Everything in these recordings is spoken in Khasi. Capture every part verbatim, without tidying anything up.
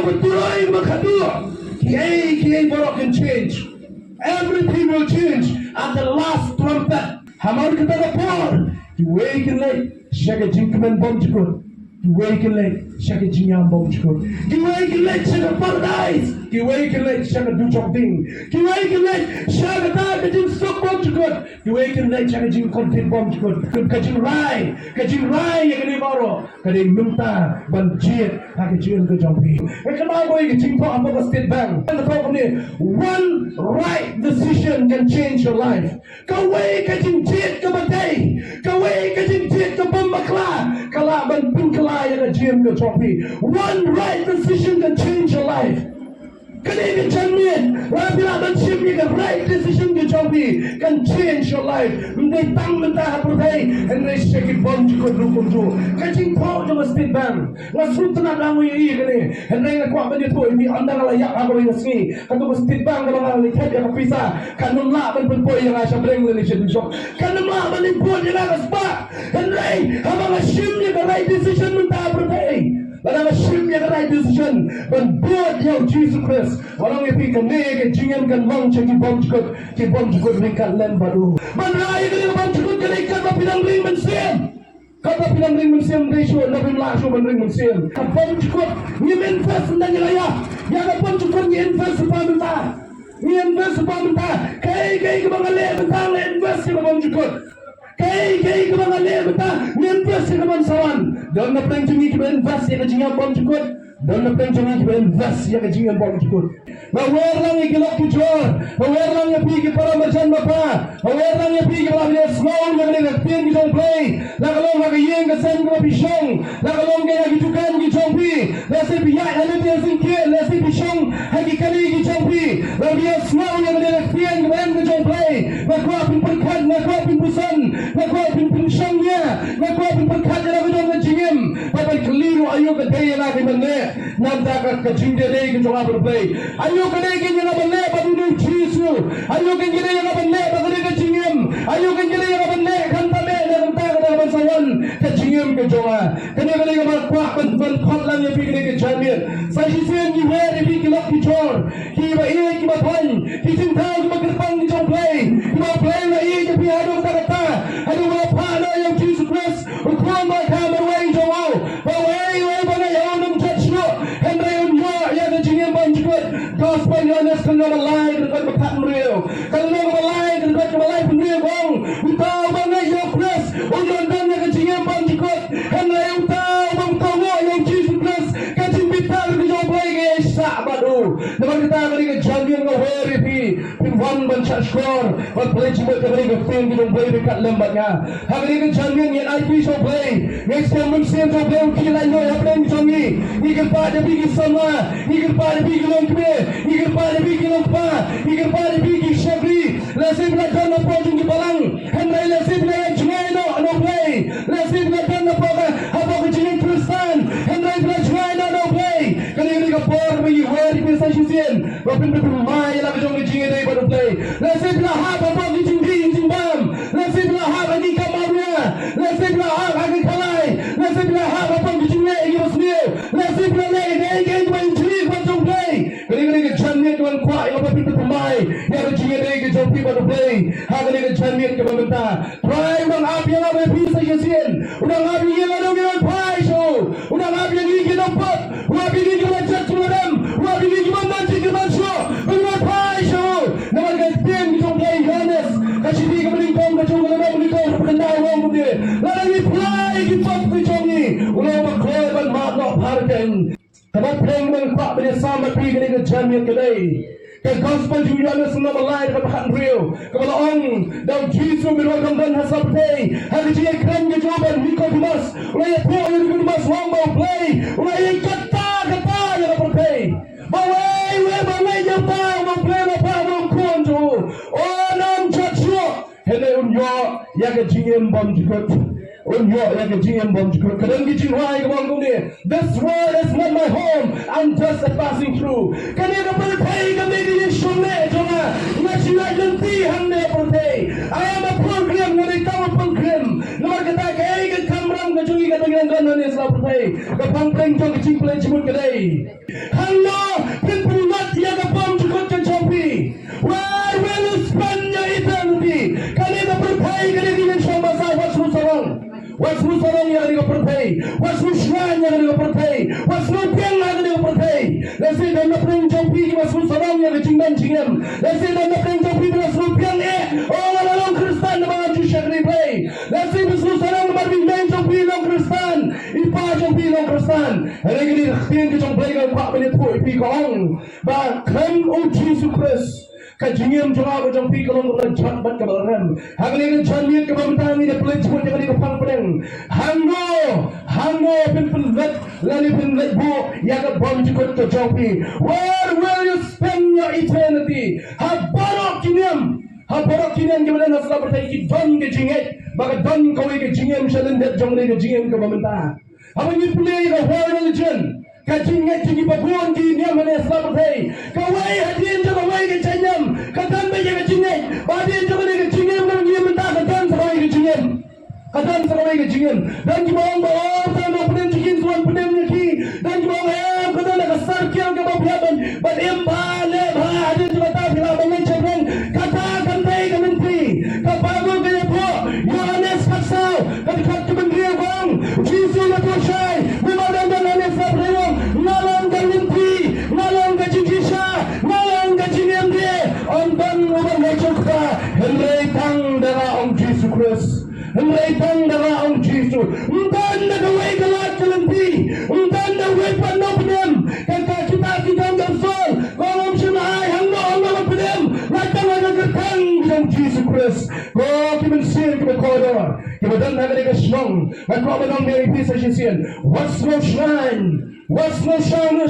Ba turoi ba khadduh, kiei kiei baroh kin change. Everything will change at the last trumpet. Hamar kata ka por, kiwei kin leit sha ka jingkmen bymjukut, kiwei kin leit sha ka jingïam bymjukut, kiwei kin leit sha ka paradise, kiwei kin leit sha ka dujok ding, kiwei kin leit sha kata ka jingsuk bymjukut, kiwei kin leit sha ka jingkordit bymjukut. Ka jingrai, ka jingrai ïa kane baroh ka dei mynta ban jied ha ka jingim ka jong phi. Nga kynmaw ïa ka jingthoh hapoh ka State Bank, ka thoh kumne: "One right decision can change your life." Kawei ka jingjied kaba dei, kawei ka jingjied kaba bakla, ka lah ban pynkylla ïa ka jingim ka jong phi. One right decision can change your life. Kane ka janmiet, lada phi lah ban shim ïa ka right decision ka jong phi, kan change your life. Ym dei tang mynta ha pyrthei, hynrei sha ki bymjukut ruh kumjuh. Ka jingthoh jong ka State Bank, nga sngewtynnat lang ïa kane, hynrei nga kwah ban ïathuh ïa phi, ynda nga la ïap ha kawei ka sngi, kato ka State Bank kaba nga la thep ïa ka pisa kan ym lah ban pynpoi ïa nga sha bneng lane sha dujok, kan ym lah ban ïabud ïa nga ka spah. Hynrei haba nga shim ïa ka right decision mynta ha pyrthei, lada nga shim ïa ka right decision ban bud ïa U Jisu Khrist, nga ong ïa phi, kane ka jingim kan long sha ki bymjukut, ki bymjukut ryngkat lem bad u. Ban rai ïa kane ka bymjukut ka dei katba phi dang ring mynsiem. Katba phi dang ring mynsiem, dei shuh, lada phim lah shuh ban ring mynsiem. Ka bymjukut, ngim invest ynda ngi la ïap. Ïa ka bymjukut ngi invest spah mynta. Ngi invest spah mynta. Kaei kaei kaba nga leh mynta nga invest ïa ka bymjukut. Kaei kaei kaba nga leh mynta nga invest ïa ka ban sa wan. Don na pdeng jong ngi kiba invest ïa ka jingïap bymjukut. Don na pdeng jong ngi kiba invest ïa ka jingïap bymjukut. Nga wer lang ïa ki lok ki jor, nga wer lang ïa phi ki para marjan mapa, nga wer lang ïa phi kiba la ïasngew ïa kane ka ktien ka jong U Blei. La ka long ha ka ïing ka sem kaba phi shong, la ka long ha ki dukan ki jong phi, lehse phi ïaid ha lade ha syngkien, lehse phi shong ha ki kali ki jong phi, la phi ïasngew ïa kane ka ktien kaba em ka jong U Blei. Nga kwah phin pyrkhat, nga kwah phin pyrshang, nga kwah phin pynshong ïa, nga kwah phin pyrkhat ïa la ka jong ka jingim. Ba ban kylli ruh, aïu ka dei ïa nga ka ban leh. Namar ka, ka jingdei dei ka jong nga bad U Blei. Aïu ka dei ka jong nga ban leh bad U Jisu. Aïu ka dei ka jong nga ban leh bad ka dei ka jingim. Aïu ka dei ka jong nga ban leh khamtam eh na ka bynta ka dei ban sa wan ka jingim ka jong nga. Kane ka dei kaba kwah ban, ban khot lang ïa phi kane ka janmiet. Sa shisien ngi wer ïa phi ki lok ki jor, kiba ïeit kiba thaiñ, ki jingthaw kiba kyrpang ki jong U Blei, kiba U Blei u la ïeit ïa phi haduh katta katta, haduh ba la phah noh ïa U Jisu Khrist. U khun ba kha marwei jong u, ba uei uei ba ngeit ïa u un ym jot shuh, hynrei un ïoh ïa ka jingim bymjukut. Gospel Ïoannis ka lynnong ba lai ka dkhot ba khathynriew. Ka lynnong ba lai ka dkhot ba laiphew hynriew ka ong, uta uba ngeit ïa U Khrist un ïoh don ïa ka jingim bymjukut. Hynrei uta uba ym kohnguh ïa U Jisu Khrist, ka jingbitar ka jong U Blei ka ïaishah bad u. Namar kata kane ka janmiet nga wer ïa phi, phin wan ban shah shkor, ban pynleit jingmut ïa kane ka ktien ka jong U Blei ryngkat lem bad nga. Ha kane ka janmiet ngi aiti sha U Blei, ngi sngewbha mynsiem jong U Blei un kyrlait noh hapdeng jong ngi. Ngi kyrpad ïa phi ki samla, ngi kyrpad ïa phi ki longkmie, ngi kyrpad ïa phi ki longkpa, ngi kyrpad ïa phi ki shakri. Lehse phi la don hapoh jong ki balang, hynrei lehse phi la ïa jngai noh na U Blei. Lehse phi la don hapoh ka, hapoh ka jingim Khristan, hynrei phi la jngai noh na U Blei. Kane ka dei ka por ba ngi wer ïa phi sa shisien. Ba phin pynmai ïa la ka jong ka jingïadei bad U Blei. Lehse phi la hap hapoh ki jingdih jingbam. Lehse phi la hap ha ki kam awria. Lehse phi la hap ha ki khalai. Lehse phi la hap hapoh ki jingleh ïa kiba sniew. Lehse phi la leh ïa kaei kaei kaba im shyrkhei bad jong U Blei. Kane ka dei ka janmiet kaban kwah ïa nga ba phin pynmai ïa ka jingïadei ka jong phi bad U Blei. Ha kane ka janmiet kaba mynta. Trai u dang ap ïa nga bad phi sa shisien. U dang ap ïa ngi, lada u ïa phai sha u. U dang ap ïa ngi ki nongpop. U ap ïa ngi ki la jot ki la rem. U ap ïa ngi ki bym don jingkyrmen shuh. U ïa phai sha u. Namar ka ktien ka jong u Blei Ïoannis, ka shithi kaba nyngkong, ka jong ka lynnong nyngkong, ka dkhot khyndai ka ong kumne. Lada ngi phla ïa ki pop ki jong ngi, u long uba kloi ban mad noh pharkeiñ. Kaba pyrshang ban kwah ban ïasam bad phi kane ka janmiet ka dei ka Gospel jong u Ïoannis lynnong ba lai dkhot ba khathynriew, kaba la ong da u Jisu, mynba u dang don ha sla pyrthei, ha ka jingïakren ka jong u bad u Nikodemus, u la ïathuh ïa u Nikodemus, u ong ba U Blei u la ïeit katta katta ïa la pyrthei. Ba uei uei ba ngeit ïa uta uba U Blei u la phah kum u khun jong u, un ym jot shuh, hynrei un ïoh ïa ka jingim bymjukut. Un ïoh ïa ka jingim bymjukut. Ka don ka jingrwai kaba ong kumne: "This world is not my home, I'm just a passing through." Kane ka pyrthei kam dei ka ïingshong leh jong nga. Nga shu ïaid lynti hangne ha pyrthei. I am a pilgrim, nga dei tang u pilgrim. Namar kata kaei ka kamram ka jong ngi ka dang ïa don hangne ha sla pyrthei. Ka pang pdeng jong ka jingpynleit jingmut ka dei hang Lehse don na pdeng jong phi kiba sngewsarong ïa ka jingdon jingem. Lehse don na pdeng jong phi kiba sngewbiang eh, oh, nga la long Khristan namar nga ju shakri Blei. Lehse phi sngewsarong namar i mei jong phi long Khristan, i pa jong phi long Khristan. Hynrei kane ka ktien ka jong Blei ka kwah ban ïathuh ïa phi, ka ong ba khlem U Jisu Khrist ka jingim jong nga bad jong phi ka long kaba jot bad kaba rem. Ha kane ka janmiet kaba mynta ngi da pynleit jingmut ïa kane ka phang pdeng. Hangno, hangno phin pynleit lane phin leit buh ïa ka bymjukut ka jong phi? Where will you spend your eternity? Ha baroh ki niam, ha baroh ki niam kiba don ha sla pyrthei ki don ka jingngeit ba ka don kawei ka jingim sha lyndet jong kane ka jingim kaba mynta. Haba ngi pule ïa ka world religion, ka jingngeit jong ki bun ki niam ha sla pyrthei, kawei hadien jong kawei ka jingim ka don beit ïa ka jingngeit. Ba hadien jong kane ka jingim ka jingim mynta ka don sa kawei ka jingim. Ka don sa kawei ka jingim. Don kiba ong ba, oh, tang nongpynim jong ki, sa wan pynim ïa ki. Don kiba ong, eh, ka don ha ka circle kaba phi hap ban, ban im bha, leh bha, hadien jong kata phi lah ban leit sha pdeng. Kata kam dei ka lynti. Ka Baibl ka ïathuh, Ïoannis khatsaw, ka dkhot kaba hynriew ka ong, Jisu u la ïathuh shai, kumba dang don ha ne sla pdeng, nga long ka lynti, nga long ka jingshisha, nga long ka jingim de. Ym don uba leit sha U Kpa, hynrei tang da nga, ong Jisu Khrist. Hynrei tang da nga, ong Jisu. Ym don da kawei ka lad ka lynti, ym don da uwei pat u nongpynim. Ka, ka kita ki kam jong Saul, ka ong ym shym la ai hangno hangno ban pynim, la tang ha ka kyrteng jong Jisu Khrist. Ko ki mynsiem kiba kordor, kiba don ha kane ka shnong, nga kwah ban ong ïa phi sa shisien, wat sngew shngaiñ, wat sngew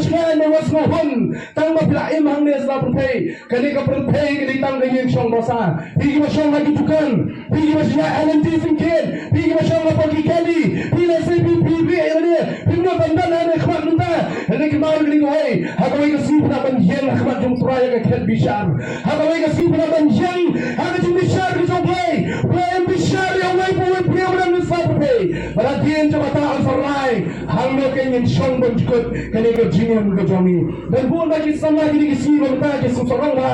shngaiñ, wat sngew hun, tang ba phi la im hangne sla pyrthei. Kane ka pyrthei ka dei tang ka ïing shong basa. Phi kiba shong ha ki dukan, phi kiba shong ha lynti syngkien, phi kiba shong hapoh ki kali, phi lehse phi, phi, phi, ïa kane, phim nud ban don hangne khmat mynta. Hynrei kynmaw ïa kane kawei, ha kawei ka sngi phin hap ban ïeng ha khmat jong U Trai ha ka khet bishar. Ha kawei ka sngi phin hap ban ïeng ha ka jingbishar ka jong U Blei. U Blei un bishar ïa uwei pa uwei u briew ba don ha sla pyrthei. Bad hadien jong kata yn sa rai hangno kein ngin shong bymjukut kane ka jingim ka jong ngi. Don bun na ki samla kine ki sngi ba mynta ki sngewsarong bha.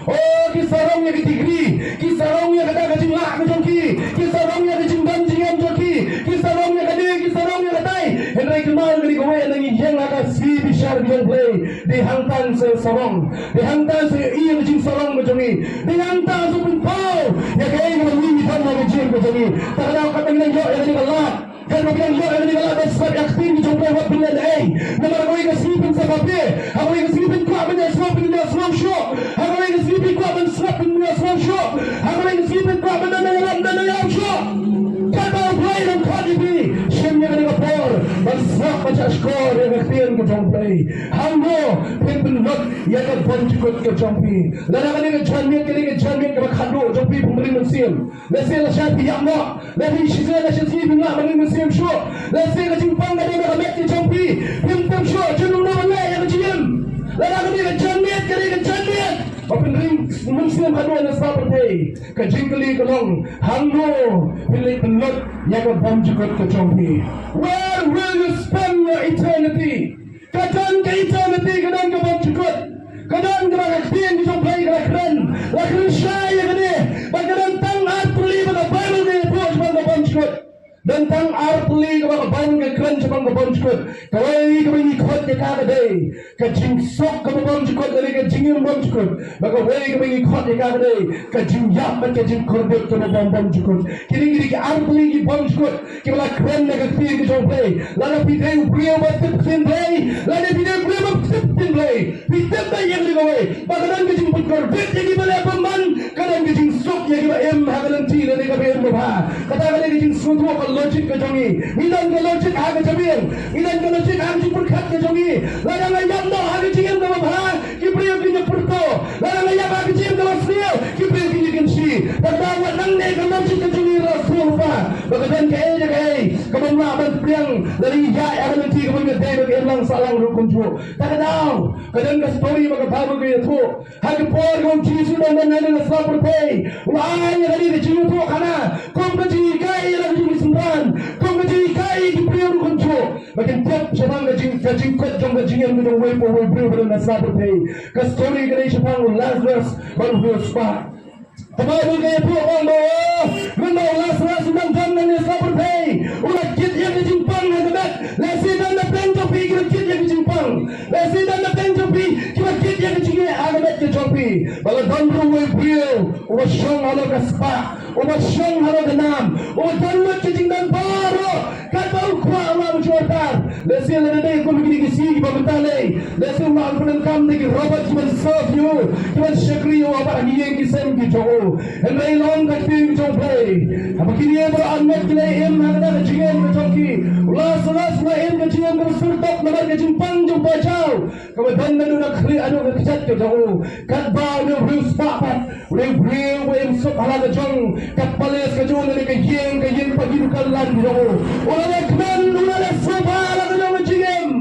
Oh, ki sarong ïa ka degree, ki sarong ïa kata ka jinglah ka jong ki, ki sarong ïa ka jingdon jingem jong ki, ki sarong ïa kane, ki sarong ïa katai. Hynrei kynmaw ïa kane kawei, ynda ngi ïeng ha ka sngi bishar ka jong U Blei, dei hangta sa sarong, dei hangta sa ïa ka jingsarong ka jong ngi, dei hangta sa pynpaw ïa kaei kaba ngi don ha ka jingim ka jong ngi. Te kata ka dang ïoh ïa kane ka lad. Kan ba phi dang ïoh ïa kane ka lad ban sngap ïa ka ktien ka jong U Blei, wat pynlehnohei. Namar ha kawei ka sngi phin sa pyrshah, ha kawei ka sngi phin kwah ban ïasngew, phin ïasngew shuh. Ha kawei ka sngi phi kwah ban sngap, phin ïasngew shuh. Ha kawei ka sngi phi kwah ban don ïalam, don ïalam shuh. Katba U Blui u khot ïa phi, shim ïa kane ka por ban sngap, ban shahshkor ïa ka ktien ka jong U Blei. Hangno phin pynlut ïa ka bymjukut ka jong phi? Lada kane ka janmiet, kane ka janmiet kaba khatduh jong phi, phin ring mynsiem. Lehse lashai phi ïap noh, lehse shisien lashai sngi phim lah ban ring mynsiem shuh. Lehse ka jingpang ka dei na ka met ka jong phi, phim tip shuh, jin nongno ban leh ïa ka jingim. Lada kane ka janmiet, kane ka janmiet ba phin ring mynsiem haduh na sla pyrthei. Ka jingkylli ka long, hangno phin leit pynlut ïa ka bymjukut ka jong phi? Where will you spend your eternity? Ka don ka eternity, ka don ka bymjukut. Ka don kaba ka ktien ka jong U Blei ka la kren, la kren shai ïa kane. Bad ka don tang ar tylli ba ka Baibl ka ïathuh shaphang ka bymjukut. Don tang ar tylli kaba ka Baibl ka kren shaphang ka bymjukut. Kawei kaba ngi khot ïa ka ka dei ka jingsuk kaba bymjukut, lane ka jingim bymjukut. Bad kawei kaba ngi khot ïa ka ka dei ka jingïap bad ka jingkordit kaba bym, bymjukut. Kine ki dei ki ar tylli ki bymjukut kiba la kren na ka ktien ka jong U Blei. Lada phi dei u briew ba tip ktien Blei, lada phi dei u briew ba tip ktien Blei, phi tip ba ïa kane kawei ba ka don ka jingpynkordit ïa kiba leh bymman, ka don ka jingsuk ïa kiba im ha ka lynti lane kaba im babha. Kata ka dei ka jingsngewthuh ka logic ka jong ngi. Ngi don ka logic ha ka jabieng, ngi don ka logic ha ka jingpyrkhat ka jong ngi. Lada nga ïap noh ha ka jingim kaba bha, ki briew kin ïa pyrto. Lada nga ïap ha ka jingim kaba sniew, ki briew kin ïa kynshi. Te ka daw wat nangne ka logic ka jong ngi ruh sngewbha ba ka don kaei kaei kabym lah ban pdiang lada ngi ïaid ha ka lynti kaba ngi dei ba ka imlang sahlang ruh kumjuh. Te ka daw ka don ka story ba ka Baibl ka ïathuh. Ha ka por kaba u Jisu u dang don hangne ha sla pyrthei, u la ai ïa kane ka jingïathuhkhana kum ka jinghikai ïa la ka jong ki synran, kum ka jinghikai ïa ki briew ruh kumjuh. Ba kin tip shaphang ka jing, ka jingkut jong ka jingim ka jong uwei pa uwei u briew ba don ha sla pyrthei. Ka story ka dei shaphang u Lazarus bad u briew u spah. Ka Baibl ka ïathuh ba, ba, mynba u Lazarus u dang don hangne ha sla pyrthei, u la kit ïa ka jingpang ha ka met. Lehse don na pdeng jong phi ki la kit ïa ka jingpang. Lehse don na pdeng Ba la don ruh uwei u briew uba shong halor ka spah, uba shong halor ka nam, uba don lut ka jingdon baroh katba u kwah u la jynjar. Lehse lada dei kum kine ki sngi kiba mynta lei, lehse u la pyndonkam da ki robot kiban serve ïa u, kiban shakri ïa u ha ki ïing ki sem ki jong u. Hynrei long ka ktien jong U Blei, haba kine baroh arngut ki la im ha kata ka jingim ka jong ki, u Lasarus u la im ka jingim kaba sur tok namar ka jingpang jong U Blei. Kaba don naduh na khlieh haduh ka kjat ka jong u. Katba une u riewspah pat, une u briew ba im suk ha la ka jong ka palace ka jong u, lane ka ïing, ka ïing pat, ki dukan lan ka jong u, u la leh kmen, u la leh sngewbha ha la ka jong ka jingim.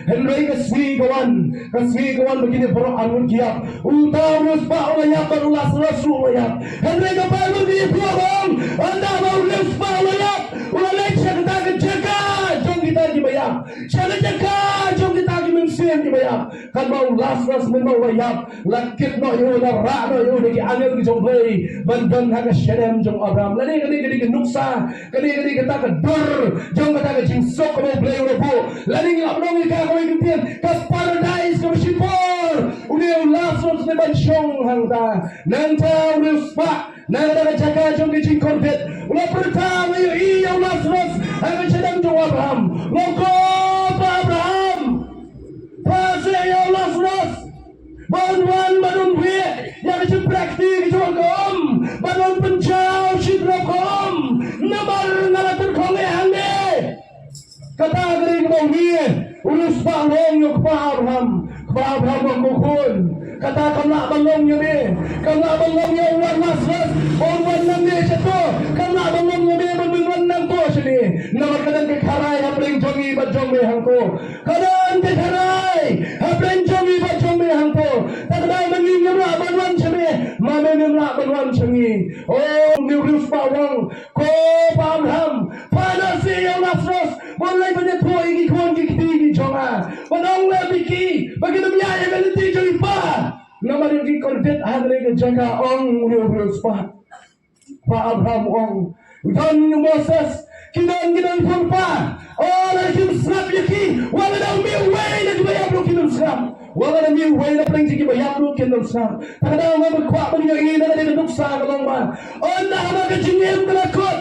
Hynrei ka sngi ka wan, ka sngi ka wan ba kine baroh arngut ki ïap. Uta u riewspah u la ïap bad u Lasarus ruh u la ïap. Hynrei ka Baibl ka ïathuh ba ong, ynda ba u riewspah u la ïap, u la leit sha kata ka jaka jong kita kiba ïap, sha ka jaka jong kita ki mynsiem kiba ïap. Katba u Lasarus mynba u la ïap, la kit noh ïa u, la rah noh ïa u da ki angel ki jong U Blei ban don ha ka shyllem jong u Abraham. Lane kane ka dei ka nuksa, kane ka dei kata ka dur jong kata ka jingsuk kaba U Blei u la buh. Lane ngi hap long ïa ka kawei ka ktien, ka paradais kaba shipor. Une u Lasarus u dei ban shong hangta. Nangta u riewspah na kata ka jaka jong ki jingkordit u la pyrta, u la ïohi ïa u Lasarus ha ka shyllem jong u Abraham. U ong, ko Pa Abraham, phah seh ïa u Lasarus ba un wan, ba un rieh ïa ka jingpra kti ka jong ka um, ba un pynjaw shi drop ka um, namar nga la tyrkhong eh hangne. Kata ka dei kaba une u riewspah u ong ïa u kpa Abraham. Kpa Abraham u ong, ko khun, kata kam lah ban long ïa me. Kam lah ban long ïa u Lasarus ba un wan nangne shato. Kam lah ban long ïa me ban wan nangto shane. Namar ka don ka kharai hapdeng jong ngi bad jong me hangto. Ka don ka kharai hapdeng jong ngi bad jong me hangto. Te ka daw ba ngim lah ban wan sha me, ma me mem lah ban wan sha ngi. O, une u riewspah u ong, ko Pa Abraham, phah noh seh ïa u Lasarus ba un leit ban ïathuh ïa ki khun ki kti ki jong nga, ban ong lem ïa ki ba kin ym ïaid ha ka lynti jong i pa. Namar ïa ki kordit ha kane ka jaka. Ong une u riewspah, Pa Abraham u ong, don u Moses, ki don, ki don khun pa. O, lada kim sngap ïa ki, wat lada me uwei na kiba ïap ruh kin ym sngap. Wat lada me uwei na pdeng jong kiba ïap ruh kin ym sngap. Te ka daw nga kwah ban ïohi na kane ka nuksa ka long ba, ynda haba ka jingim ka la kut,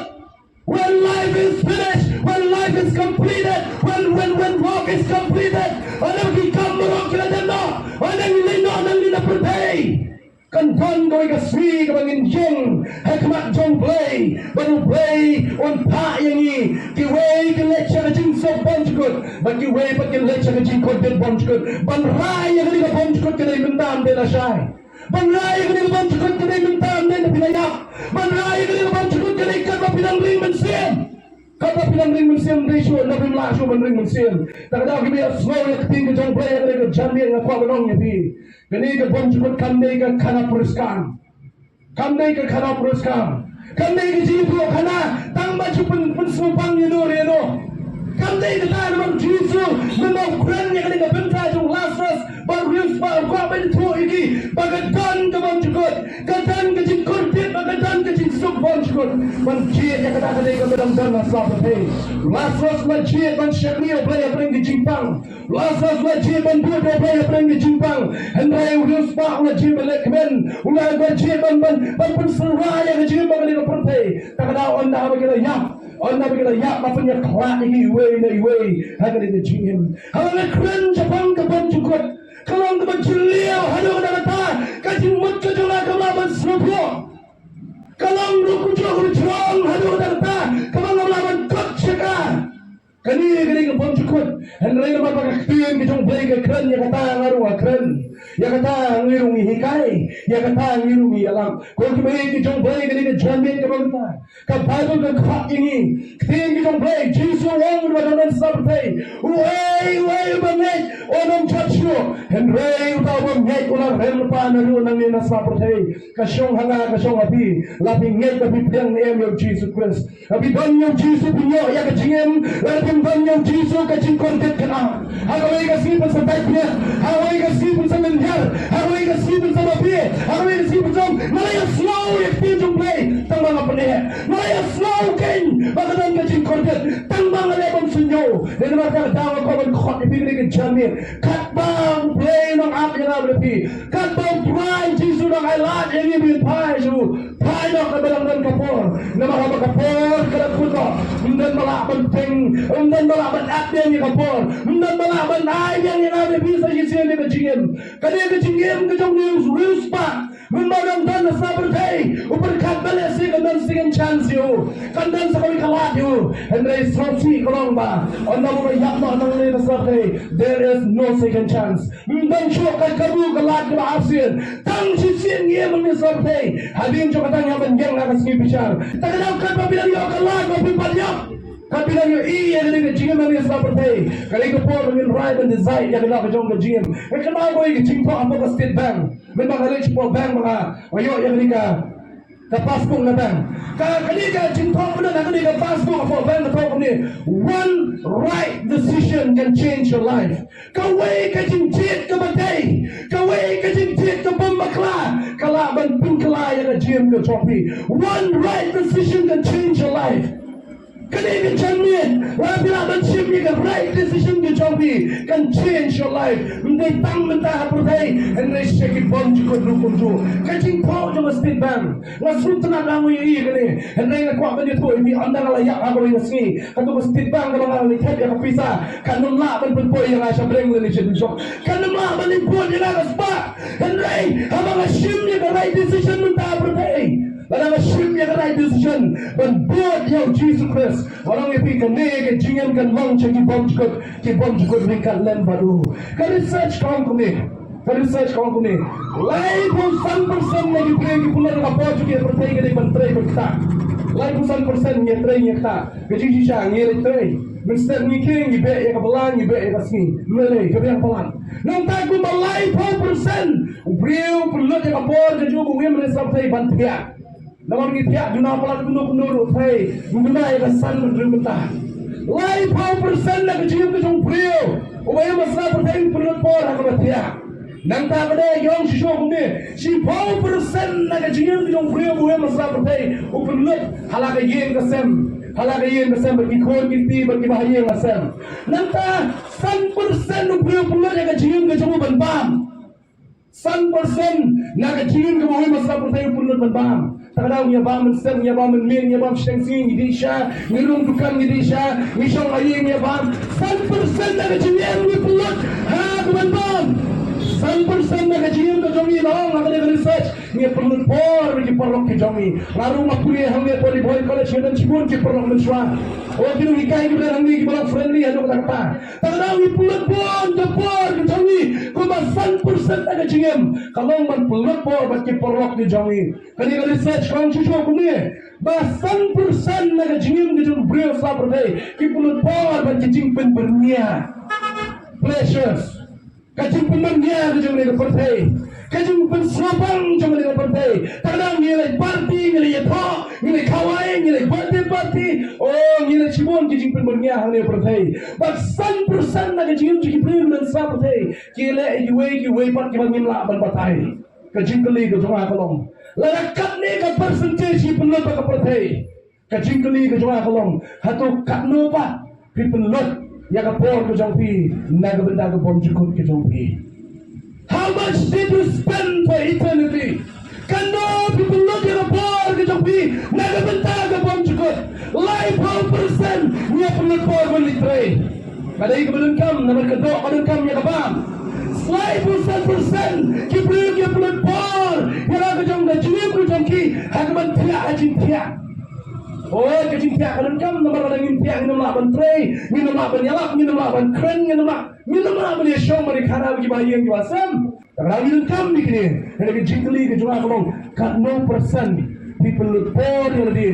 when life is finished, when life is completed, when, when, when work is completed, ynda ki kam baroh ki la dep noh, ynda ngi leit noh nangne na pyrthei, kan don kawei ka sngi kaba ngin ïeng ha khmat jong U Blei, bad U Blei un phah ïa ngi. Kiwei kin leit sha ka jingsuk bymjukut, bad kiwei pat kin leit sha ka jingkordit bymjukut. Ban rai ïa kane ka bymjukut ka dei mynta, ym dei lashai. Ban rai ïa kane ka bymjukut ka dei mynta, ym dei haba phi la ïap. Ban rai ïa kane ka bymjukut ka dei katba phi dang ring mynsiem. Katba phi dang ring mynsiem, dei shuh, lada phim lah shuh ban ring mynsiem. Te ka daw kiba ïohsngew ïa ka ktien ka jong U Blei ha kane ka janmiet, nga kwah ban ong ïa phi, kane ka bymjukut kam dei ka khana puriskam. Kam dei ka khana puriskam. Kam dei ka jingïathuh khana tang ban shu pyn, pynsngewbang ïano re ïano. Kam dei kata, namar U Jisu mynba u kren ïa kane ka bynta jong u Lasarus bad u riewspah, u kwah ban ïathuh ïa ki ba ka don ka bymjukut, ka don ka jingkordit, ba ka don ka jingsuk bymjukut. Ban jied ïa kata ka dei kaba dang don ha sla pyrthei. Lasarus u la jied ban shakri ïa U Blei hapdeng ka jingpang. Lasarus u la jied ban bud ïa U Blei hapdeng ka jingpang. Hynrei u riewspah u la jied ban leh kmen. U la jied ban, ban, ban pynsyrwa ïa ka jingim ha kane ka pyrthei. Te ka daw ynda haba ki la ïap, ynda haba ki la ïap, la pynïakhlad ïa ki iwei na iwei ha kane ka jingim. Haba nga kren shaphang ka bymjukut, ka long kaba jylliew haduh katta katta, ka jingmut ka jong nga kam lah ban sngewthuh. Ka long ruh kumjuh ka jrong haduh katta katta, kaba ngam lah ban kut sha ka. Kane ka dei ka bymjukut. Hynrei namar ba ka ktien ka jong U Blei ka kren ïa kata, nga ruh nga kren ïa kata, ngi ruh ngi hikai ïa kata, ngi ruh ngi ïalap. Ko ki mei ki jong U Blei, kane ka janmiet kaba mynta, ka Baibl ka khot ïa ngi. Ktien ka jong U Blei, Jisu u ong, u wan ha sla pyrthei, uei uei uba ngeit un ym jot shuh. Hynrei uta uba ngeit u la rem lypa naduh nangne na sla pyrthei. Ka shong ha nga, ka shong ha phi. La phi ngeit, la phi pdiang ne em ïa u Jisu Khrist. Haba phi don ïa u Jisu phin ïoh ïa ka jingim, lada phim don ïa u Jisu ka jingkordit kan ap. Ha kawei ka sngi phin sa beit bniat, ha kawei ka sngi phin sa lynñiar, ha kawei ka sngi phin sa ba beh, ha kawei ka sngi phin sa ong, nga la ïohsngew ïa ka ktien jong U Blei tang ba nga pyneh, nga la ïohsngew kein Ba ka don ka jingkordit, tang ba nga leh ban sngewthuh. Dei namar kata ka daw nga kwah ban khot ïa phi kane ka janmiet. Katba U Blei u nang ap ïa nga bad ïa phi, katba U Trai Jisu u nang ailad ïa ngi ban phai sha u, phai noh katba dang don ka por. Namar haba ka por ka la kut noh, ym don ba lah ban pynbeit, ym don ba lah ban ap ïa ka por, ym don ba lah ban ai ïa nga bad ïa phi sa shisien ïa ka jingim. Kane ka jingim ka jong ngi u riewspah, mynba u dang don ha sla pyrthei, u pyrkhat ba lehse kan don second chance ïa u, kan don sa kawei ka lad ïa u. Hynrei sngewsih ka long ba ynda u la ïap noh nangne ha sla pyrthei, there is no second chance. Ym don shuh ka kabu ka lad kaba arsien. Tang shisien ngi ïa mynta ha sla pyrthei. Hadien jong kata ngi hap ban ïeng ha ka sngi bishar. Te ka daw katba phi dang ïoh ka lad ba phi pat ïap, katba phi dang ïohi ïa kane ka jingim hangne ha sla pyrthei, ka dei ka por ba ngin rai ban decide ïa ka daw ka jong ka jingim. Nga kynmaw ba ïa ka jingthoh hapoh ka State Bank. Mynba nga leit shapoh bank ba nga, nga ïoh ïa kane ka, ka passbook na bank. Ka, kane ka jingthoh, mynta na kane ka passbook hapoh bank ka thoh kumne: One right decision can change your life. Kawei ka jingjied kaba dei, kawei ka jingjied kaba bakla, ka lah ban pynkylla ïa ka jingim ka jong phi. One right decision can change your life. Kane ka janmiet, lada phi lah ban shim ïa ka right decision ka jong phi, kan change your life. Ym dei tang mynta ha pyrthei, hynrei sha ki bymjukut ruh kumjuh. Ka jingthoh jong ka State Bank, nga sngewtynnat ba nga ïohi ïa kane. Hynrei nga kwah ban ïathuh ïa phi, ynda nga la ïap ha kawei ka sngi, kato ka State Bank kaba nga la thep ïa ka pisa kan ym lah ban pynpoi ïa nga sha bank lane sha dukan shop. Kan ym lah ban leit bud ïa nga ka spah. Hynrei haba nga shim ïa ka right decision mynta ha pyrthei, lada nga shim ïa ka right decision ban bud ïa u Jisu Khrist, nga ong ïa phi, kane ka jingim kan long sha ki bymjukut, ki bymjukut ryngkat lem bad u. Ka research ka ong kumne, ka research ka ong kumne: laiphew san percent na ki briew ki pynlut ha ka por jong ki ha pyrthei ka dei ban trei ban ktah. Laiphew san percent ngi trei ngi ktah. Ka jingshisha ngi leit trei. Mynstep ngi khie ngi beh ïa ka bylla, ngi beh ïa ka sngi. Ym lei lei, ka biang palat. Nangta kumba laiphew percent u briew u pynlut ïa ka por ka jong u ba u im ha sla pyrthei ban thiah. Namar ngi thiah duna palat kumno kumno ruh, phi ym duna ïa ka san bad hynriew kynta. Laiphew percent na ka jingim ka jong u briew uba im ha sla pyrthei u pynlut por ha kaba thiah. Nangta ka dei, ki ong shisha kumne, shiphew percent na ka jingim ka jong u briew uba im ha sla pyrthei u pynlut ha la ka ïing ka sem, ha la ka ïing ka sem bad ki khun ki kti bad kiba ha ïing ha sem. Nangta san percent u briew u pynlut ïa ka jingim ka jong u ban bam. San percent na ka jingim kaba u im ha sla pyrthei u pynlut ban bam. Te ka daw ngi ïa bam mynstep, ngi ïa bam mynmiet, ngi ïa bam shiteng sngi, ngi dih sha, ngi rung dukan ngi dih sha, ngi shong ha ïing ngi ïa bam. San percent na ka jingim ngi pynlut ha ka ban bam. San percent na ka jingim ka jong ngi, la ong ha kane ka research, ngi pynlut por bad ki paralok ki jong ngi. Nga ruh nga pule hangne ha Polyvoid College, nga don shibun ki paralok mynshuwa. Oh, ki nonghikai kiba don hangne kiba long friendly haduh katta katta. Te ka daw ngi pynlut bun ka por ka jong ngi, kumba san percent na ka jingim ka long ban pynlut por bad ki paralok ki jong ngi. Kane ka research ka ong shisha kumne, ba san percent na ka jingim ka jong u briew ha sla pyrthei ki pynlut por bad ki jingpynbyrngia, pleasures. Ka jingpynbyrngia ka jong kane ka pyrthei, ka jingpynsngewbang jong kane ka pyrthei. Te ka daw ngi leit party, ngi leit ïathoh, ngi leit khawai, ngi leit birthday party. Oh, ngi leit shibun ki jingpynbyrngia hangne ha pyrthei. Bad san percent na ka jingim jong ki briew ha sla pyrthei ki leh ïa kiwei kiwei pat kiba ngim lah ban batai. Ka jingkylli ka jong nga ka long, lada katne ka percentage ngi pynlut ha ka pyrthei, ka jingkylli ka jong nga ka long, hato katno pat phi pynlut ïa ka por ka jong phi na ka bynta ka bymjukut ka jong phi? How much did you spend for eternity? Katno phi pynlut ïa ka por ka jong phi na ka bynta ka bymjukut? Laiphew percent ngi ïa pynlut por ban leit trei. Ka dei kaba donkam, namar ka doh ka donkam ïa ka bam. Laiphew san percent ki briew ki ïa pynlut por ïa la ka jong ka jingim ka jong ki ha ka ban thiah ha jingthiah. Oh, ka jingthiah ka donkam, namar lada ngim thiah ngin ym lah ban trei, ngin ym lah ban ïalap, ngin ym lah ban kren, ngin ym lah, ngin ym lah ban ïashong ban ïakynduh bad kiba ha ïing kiba ha sem. Te ka daw ngi donkam ïa kine. Hynrei ka jingkylli ka jong nga ka long, katno percent phi pynlut por ïa lade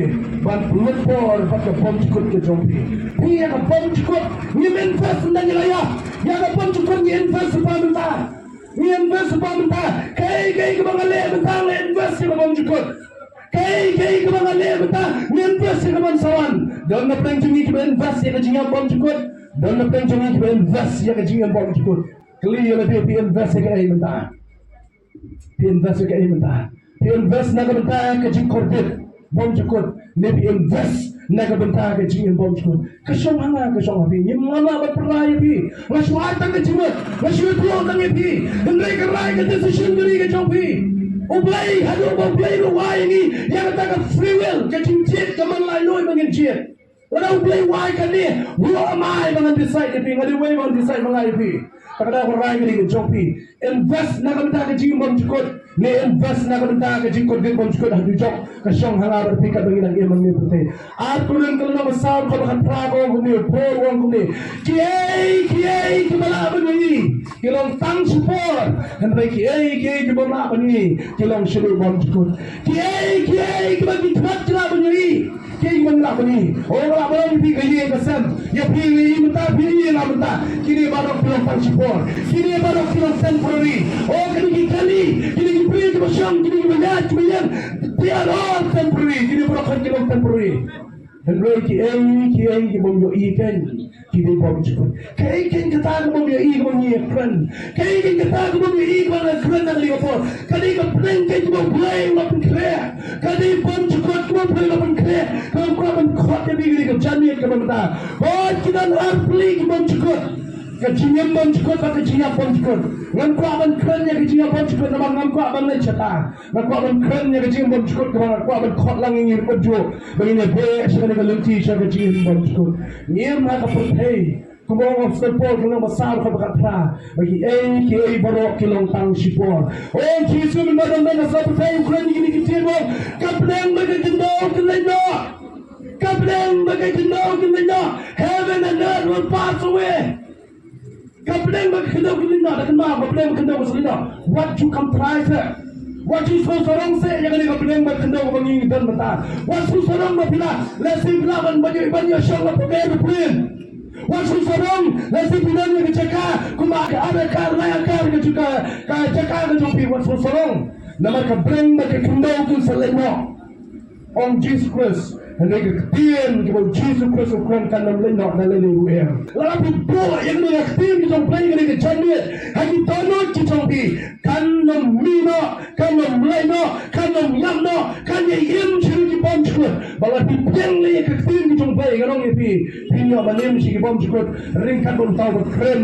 ban pynlut por bad ka bymjukut ka jong phi? Phi, ïa ka bymjukut ngim invest ynda ngi la ïap. Ïa ka bymjukut ngi invest shaphang mynta. Ngi invest shaphang mynta. Kaei kaei kaba nga leh mynta nga invest ïa ka bymjukut. Kaei kaei kaba nga leh mynta nga invest ïa ka ban sa wan. Don na pdeng jong ngi kiba invest ïa ka jingïap bymjukut. Don na pdeng jong ngi kiba invest ïa ka jingïap bymjukut. Kylli ïa lade, phi invest ïa kaei mynta? Phi invest ïa kaei mynta? Phi invest na ka bynta ka jingkordit bymjukut, ne phi invest Na ka bynta ka jingim bymjukut. Ka shong ha nga, ka shong ha phi. Ngim, ngam lah ban pynrai ïa phi. Nga shu ai tang ka jingmut. Nga shu ïathuh tang ïa phi. Hynrei ka rai, ka decision ka dei ka jong phi. U Blei, haduh ba U Blei u wai ïa ngi ïa kata ka free will, ka jingjied, ka man laitluid ba ngin jied. Lada U Blei u wai kane, who am I ba ngan decide ïa phi? Nga dei uwei ba ngan decide ma nga ïa phi. Te ka daw ka rai ka dei ka jong phi. Invest na ka bynta ka jingim bymjukut, ne invest na ka bynta ka jingkut bymjukut ha dujok. Ka shong ha nga bad phi katba ngi nang im hangne ha pyrthei. Ar Korinth ka lynnong ba saw, ka dkhot ba khatphra ka ong kumne, Paul u ong kumne: Kiei kiei kiba lah ban ïohi ki long tang shipor, hynrei kiei kiei ki bym lah ban ïohi ki long shibun bymjukut. Kiei kiei kiba ki khmat ki lah ban ïohi, kiei kiba ngi lah ban ïohi. O, nga lah ban ong ïa phi, ka ïing ka sem. Ïa phi, ïa phi mynta, phi ïa nga mynta. Kine baroh ki long tang shipor. Kine baroh ki long temporary. O, kine ki kali, kine ki briew kiba shong, kine kiba ïaid, kiba ïeng, they are all temporary. Kine baroh ki long temporary. Hynrei kiei kiei ki bym ïohi kein, ki dei bymjukut. Kaei kein kata ka bym ïohi kaba ngi ïakren? Kaei kein kata ka bym ïohi kaba ngi ïakren ha kane ka por? Ka dei ka bneng kein kaba U Blei u la pynkhreh. Ka dei bymjukut kaba U Blei u la pynkhreh. Kaba U Blei u la pynkhreh, ka dei ka janmiet kaba mynta. Hooid, ki don arphew ki bymjukut. Ka jingim bymjukut bad ka jingïap bymjukut. Ngam kwah ban kren ïa ka jingïap bymjukut namar ngam kwah ban leit shata. Nga kwah ban kren ïa ka jingim bymjukut kaba nga kwah ban khot lang ïa ngi ruh kumjuh ba ngin ïa beh sha kane ka lynti sha ka jingim bymjukut. Ngim ha ka pyrthei. Kumba ong u Apostol Paul ka lynnong ba saw ka dkhot ba khatphra, ba kiei kiei baroh ki long tang shipor. O Jisu, mynba don ha ka pyrthei u kren ïa kine ki ktien, u ong: Ka bneng bad ka khyndew kin leit noh. Ka bneng bad ka khyndew kin leit noh. Heaven and earth will pass away. Ka bneng bad ka khyndew kin leit noh, da kynmaw, ka bneng bad ka khyndew kan sa leit noh. Wat ju kam trai seh. Wat ju sngewsarong seh ïa kane ka bneng bad ka khyndew kaba ngi don mynta. Wat sngewsarong ba phi la, lehse phi lah ban, ban ïoh, ban ïoh shong la pyrkhat ruh phin. Wat sngewsarong, lehse phi don ïa ka jaka kumba ka ar akar, lai akar ka jaka, ka jaka ka jong phi, wat sngewsarong. Namar ka bneng bad ka khyndew kin sa leit noh. Ong Jisu Khrist, hynrei ka ktien kaba u Jisu Khrist u kren kan ym leit noh na lei lei ruh em. Lada phi buh ïa kane ka ktien ka jong U Blei kane ka janmiet ha ki dohnud ki jong phi, kan ym mih noh, kan ym leit noh, kan ym ïap noh, kan ïa im sha ki bymjukut. Ba lada phi pdiang lei ïa ka ktien ka jong U Blei, ngan ong ïa phi, phin ïoh ban im sha ki bymjukut ryngkat bad uta uba kren